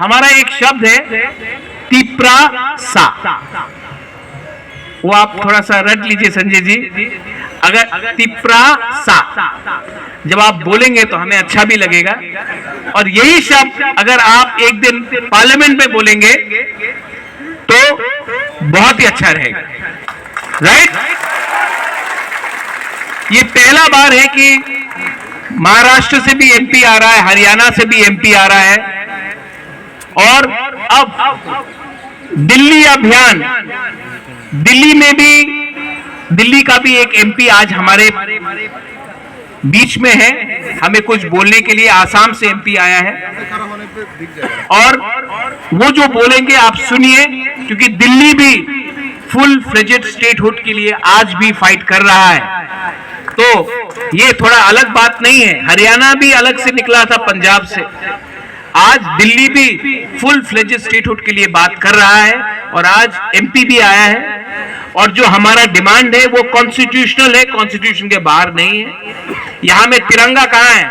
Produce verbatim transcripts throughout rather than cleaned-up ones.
हमारा एक शब्द है तिप्रा सा, वो आप थोड़ा सा रट लीजिए संजय जी। अगर तिप्रा सा जब आप बोलेंगे तो हमें अच्छा भी लगेगा, और यही शब्द अगर आप एक दिन पार्लियामेंट में बोलेंगे तो बहुत ही अच्छा रहेगा। राइट? ये पहला बार है कि महाराष्ट्र से भी एमपी आ रहा है, हरियाणा से भी एमपी आ रहा है, और अब दिल्ली अभियान, दिल्ली में भी, दिल्ली का भी एक एमपी आज हमारे बीच में है, हमें कुछ बोलने के लिए आसाम से एमपी आया है, और वो जो बोलेंगे आप सुनिए, क्योंकि दिल्ली भी फुल फ्लेजेड स्टेटहुड के लिए आज भी फाइट कर रहा है। तो ये थोड़ा अलग बात नहीं है, हरियाणा भी अलग से निकला था पंजाब से, आज दिल्ली भी फुल फ्लेजेड स्टेटहुड के लिए बात कर रहा है, और आज एमपी भी आया है, और जो हमारा डिमांड है वो कॉन्स्टिट्यूशनल है, कॉन्स्टिट्यूशन के बाहर नहीं है। यहाँ में तिरंगा कहाँ है?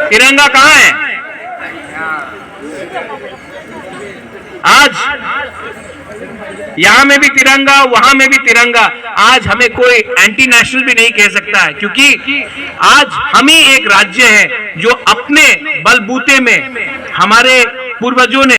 तिरंगा कहाँ है? आज यहाँ में भी तिरंगा, वहां में भी तिरंगा। आज हमें कोई एंटी नेशनल भी नहीं कह सकता है, क्योंकि आज हम ही एक राज्य है जो अपने बलबूते में, हमारे पूर्वजों ने